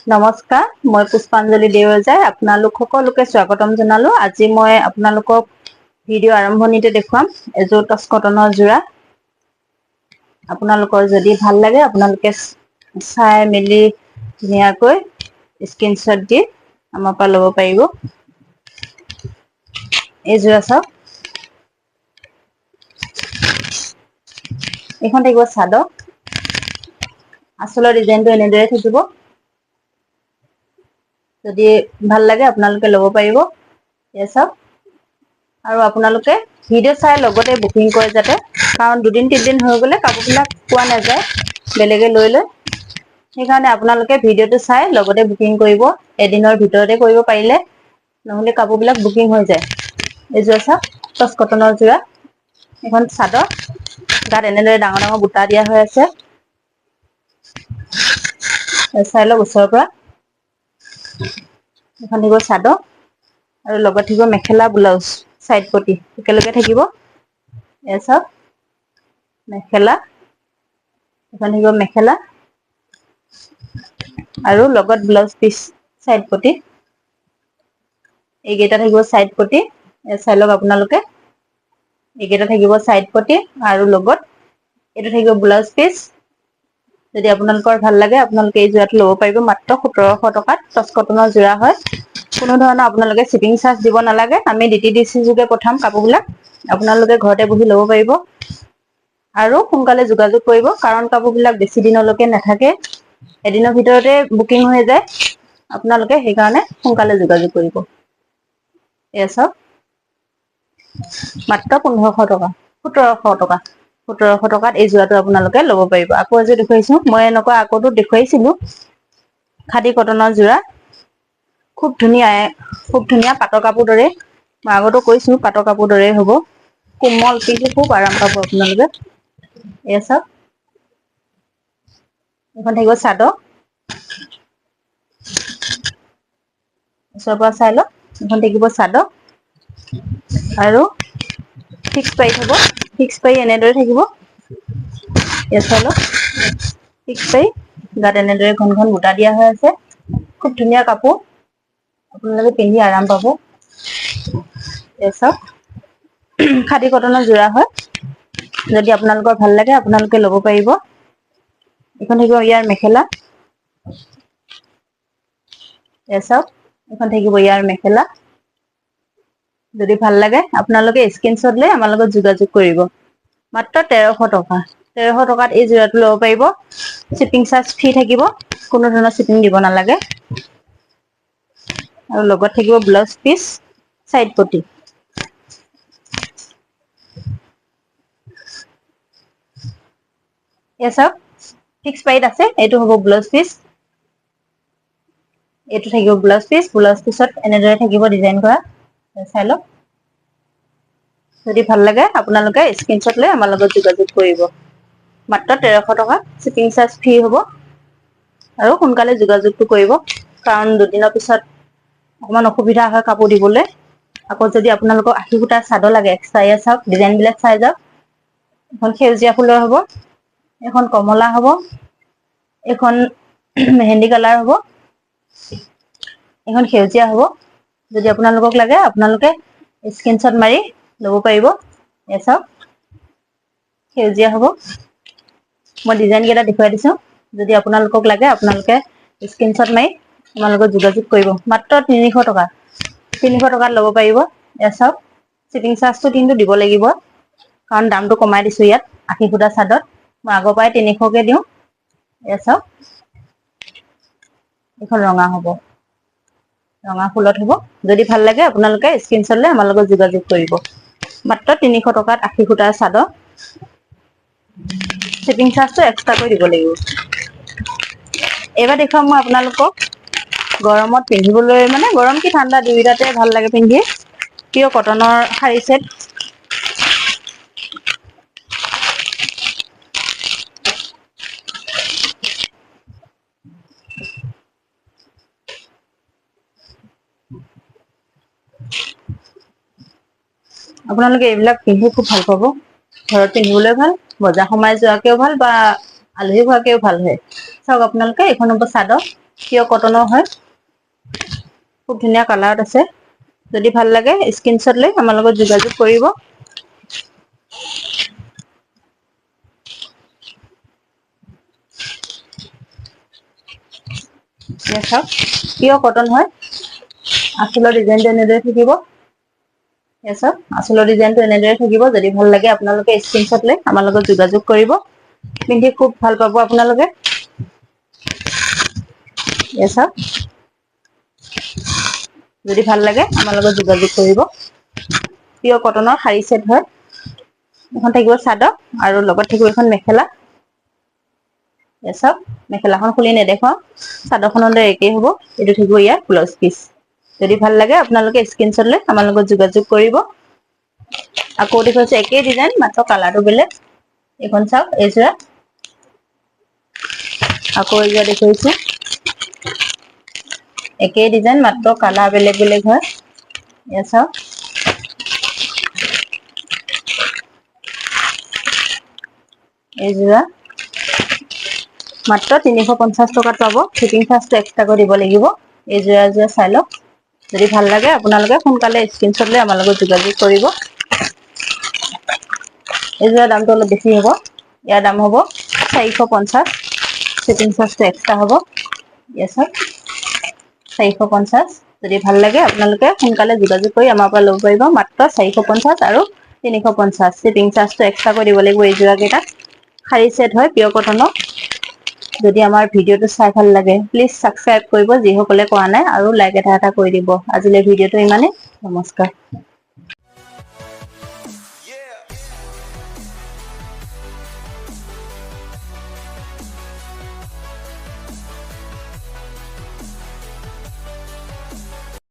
নমস্কাৰ, মই পুষ্পাঞ্জলি দেওৰজাই আপোনালোক সকলোকে স্বাগতম জনালো। আজি মই আপোনালোকক ভিডিঅ' আৰম্ভণিতে দেখুৱাম এযোৰ টচ কটনৰ যোৰা। আপোনালোকৰ যদি ভাল লাগে, আপোনালোকে চাই মেলি ধুনীয়াকৈ স্ক্ৰীনশ্বট দি আমাৰ পৰা ল'ব পাৰিব। এই যোৰা চাওক। এইখন থাকিব চাদৰ। আচলৰ ডিজাইনটো এনেদৰে থাকিব। যদি ভাল লাগে, আপোনালোকে ল'ব পাৰিব। এয়া চাওক। আৰু আপোনালোকে ভিডিঅ' চাই লগতে বুকিং কৰে যাতে, কাৰণ দুদিন তিনিদিন হৈ গ'লে কাপোৰবিলাক পোৱা নাযায়, বেলেগে লৈ লয়। সেইকাৰণে আপোনালোকে ভিডিঅ'টো চাই লগতে বুকিং কৰিব, এদিনৰ ভিতৰতে কৰিব পাৰিলে, নহ'লে কাপোৰবিলাক বুকিং হৈ যায়। এইযোৰা চাওক, টচ কটনৰ যোৰা। এখন চাদৰ, গাত এনেদৰে ডাঙৰ ডাঙৰ বুটা দিয়া হৈ আছে। চাই লওক ওচৰৰ পৰা। এখন থাকিব চাদৰ আৰু লগত থাকিব মেখেলা, ব্লাউজ, চাইড পটি একেলগে থাকিব। এয়া চাওক, মেখেলা এখন থাকিব, মেখেলা আৰু লগত ব্লাউজ পিচ, চাইড পটি। এইকেইটা থাকিব চাইড পটি। চাই লওক আপোনালোকে। এইকেইটা থাকিব চাইড পটি আৰু লগত এইটো থাকিব ব্লাউজ পিচ। যদি আপোনালোকৰ ভাল লাগে, আপোনালোকে এই যোৰাটো ল'ব পাৰিব মাত্ৰ 1700 টকাত। টচ কটনৰ যোৰা হয়। কোনো ধৰণৰ আপোনালোকে শ্বিপিং চাৰ্জ দিব নালাগে। আমি ডিটিডিচি যোগে পঠাম কাপোৰবিলাক। আপোনালোকে ঘৰতে বহি ল'ব পাৰিব আৰু সোনকালে যোগাযোগ কৰিব, কাৰণ কাপোৰবিলাক বেছি দিনলৈকে নাথাকে, এদিনৰ ভিতৰতে বুকিং হৈ যায়। আপোনালোকে সেইকাৰণে সোনকালে যোগাযোগ কৰিব। এয়া চাওক, মাত্ৰ 1500 টকা, 1700 টকা। 1700 টকাত এই যোৰাটো আপোনালোকে ল'ব পাৰিব। আকৌ এযোৰ দেখুৱাইছো। মই এনেকুৱা আগতো দেখুৱাইছিলো। খাদী কটনৰ যোৰা, খুব ধুনীয়া, খুব ধুনীয়া, পাটৰ কাপোৰ দৰে। মই আগতো কৈছো, পাটৰ কাপোৰ দৰে হ'ব, কোমল, পিন্ধি খুব আৰাম পাব আপোনালোকে। এয়া চাওক, এইখন থাকিব চাদৰ। ওচৰৰ পৰা চাই লওক। এইখন থাকিব চাদৰ আৰু ফিক্স পাৰি হ'ব। ফিক্স পাৰি এনেদৰে থাকিব। এয়া চাই লওক, ফিক্স পাৰি, গাত এনেদৰে ঘন ঘন বুটা দিয়া হৈ আছে। খুব ধুনীয়া কাপোৰ, আপোনালোকে পিন্ধি আৰাম পাব। এয়া চাওক, খাদী কটনৰ যোৰা হয়। যদি আপোনালোকৰ ভাল লাগে, আপোনালোকে ল'ব পাৰিব। এইখন থাকিব ইয়াৰ মেখেলা। এয়া চাওক, এইখন থাকিব ইয়াৰ মেখেলা। যদি ভাল লাগে, আপোনালোকে স্ক্ৰীনশ্বট লৈ আমাৰ লগত যোগাযোগ কৰিব। মাত্ৰ 1300 টকা। 1300 টকাত এই যোৰাটো ল'ব পাৰিব। শ্বিপিং চাৰ্জ ফ্ৰী থাকিব, কোনো ধৰণৰ শ্বিপিং দিব নালাগে। আৰু লগত থাকিব ব্লাউজ পিচ, চাইড পটি। এয়া চাওক, ফিক্স পাৰিত আছে। এইটো হ'ব ব্লাউজ পিচ, এইটো থাকিব ব্লাউজ পিচ। ব্লাউজ পিচত এনেদৰে থাকিব ডিজাইন কৰা। চাই লওক। যদি ভাল লাগে, আপোনালোকে স্ক্ৰীনশ্বট লৈ আমাৰ লগত যোগাযোগ কৰিব। মাত্ৰ 1300 টকা, শ্বিপিং চাৰ্জ ফ্ৰী হ'ব। আৰু সোনকালে যোগাযোগটো কৰিব, কাৰণ দুদিনৰ পিছত অকণমান অসুবিধা হয় কাপোৰ দিবলৈ। আকৌ যদি আপোনালোকক 80 সূতাৰ চাদৰ লাগে এক্সট্ৰা, এয়া চাওক, ডিজাইনবিলাক চাই যাওক। এখন সেউজীয়া ফুলৰ হ'ব, এখন কমলা হ'ব, এখন মেহেন্দি কালাৰ হ'ব, এখন সেউজীয়া হ'ব। যদি আপোনালোকক লাগে, আপোনালোকে স্ক্ৰীনশ্বট মাৰি ল'ব পাৰিব। এয়া চাওক, সেউজীয়া হ'ব। মই ডিজাইন কেইটা দেখুৱাই দিছো। যদি আপোনালোকক লাগে, আপোনালোকে স্ক্ৰীনশ্বট মাৰি আমাৰ লগত যোগাযোগ কৰিব। মাত্ৰ 300 টকা। 300 টকাত ল'ব পাৰিব। এয়া চাওক। শ্বিপিং চাৰ্জটো কিন্তু দিব লাগিব, কাৰণ দামটো কমাই দিছো ইয়াত। 80 সূতা চাদত মই আগৰ পৰাই 300কে দিওঁ। এয়া চাওক, এইখন ৰঙা হ'ব, ৰঙা ফুলত হ'ব। যদি ভাল লাগে, আপোনালোকে স্ক্ৰীনশ্বট লৈ আমাৰ লগত যোগাযোগ কৰিব। মাত্ৰ 300 টকাত 80 সূতাৰ চাদৰ। শ্বিপিং চাৰ্জটো এক্সট্ৰাকৈ দিব লাগিব। এইবাৰ দেখুৱাম মই আপোনালোকক গৰমত পিন্ধিবলৈ, মানে গৰম কি ঠাণ্ডা দুয়োটাতে ভাল লাগে পিন্ধি, পিয়ৰ কটনৰ শাৰী ছেট। আপোনালোকে এইবিলাক পিন্ধি খুব ভাল পাব। ঘৰত পিন্ধিবলৈ ভাল, বজাৰ সোমাই যোৱাকেও ভাল বা আলহী খোৱাকেও ভাল হয়। চাওক আপোনালোকে, এইখন হ'ব চাদৰ। পিয়ৰ কটনৰ হয়। খুব ধুনীয়া কালাৰত আছে। যদি ভাল লাগে, স্ক্ৰীনশ্বট লৈ আমাৰ লগত যোগাযোগ কৰিব। এয়া চাওক, পিয়ৰ কটন হয়। আচলৰ ডিজাইনটো এনেদৰে থাকিব। এয়া চাওক, আচলৰ ডিজাইনটো এনেদৰে থাকিব। যদি ভাল লাগে, আপোনালোকে স্ক্ৰীনশ্বট লৈ আমাৰ লগত যোগাযোগ কৰিব। পিন্ধি খুব ভাল পাব আপোনালোকে। এয়া চাওক, যদি ভাল লাগে আমাৰ লগত যোগাযোগ কৰিব। পিয়ৰ কটনৰ শাৰী ছেট হয়। এখন থাকিব চাদৰ আৰু লগত থাকিব এখন মেখেলা। এয়া চাওক, মেখেলাখন খুলি নেদেখুৱাওঁ, চাদৰখনৰ দৰে একেই হ'ব। এইটো থাকিব ইয়াৰ ব্লাউজ পিচ। যদি ভাল লাগে, আপোনালোকে স্ক্ৰীনশ্বট লৈ আমাৰ লগত যোগাযোগ কৰিব। আকৌ দেখুৱাইছে একেই ডিজাইন, মাত্ৰ কালাৰটো বেলেগ। এইখন চাওক, এইযোৰা। আকৌ এইযোৰা দেখুৱাইছো, একেই ডিজাইন, মাত্ৰ কালাৰ বেলেগ বেলেগ হয়। এয়া চাওক, এইযোৰা মাত্ৰ 350 টকাত পাব। শ্বিপিং চাৰ্জটো এক্সট্ৰাকৈ দিব লাগিব। এইযোৰা এযোৰা চাই লওক। যদি ভাল লাগে, আপোনালোকে সোনকালে স্ক্ৰীনশ্বট লৈ আমাৰ লগত যোগাযোগ কৰিব। এইযোৰা দামটো অলপ বেছি হ'ব। ইয়াৰ দাম হ'ব 450। শ্বিপিং চাৰ্জটো এক্সট্ৰা হ'ব। এয়া চাওক, 450। যদি ভাল লাগে, আপোনালোকে সোনকালে যোগাযোগ কৰি আমাৰ পৰা ল'ব পাৰিব। মাত্ৰ 450 আৰু 350। শ্বিপিং চাৰ্জটো এক্সট্ৰাকৈ দিব লাগিব। এইযোৰা কেইটাত শাৰী ছেট হয়, পিয়ৰ কটনৰ। যদি আমাৰ ভিডিঅ'টো চাই ভাল লাগে, প্লিজ ছাবস্ক্ৰাইব কৰিব যিসকলে কৰা নাই, আৰু লাইক এটা এটা কৰি দিব। আজিলৈ ভিডিঅ'টো ইমানেই। নমস্কাৰ।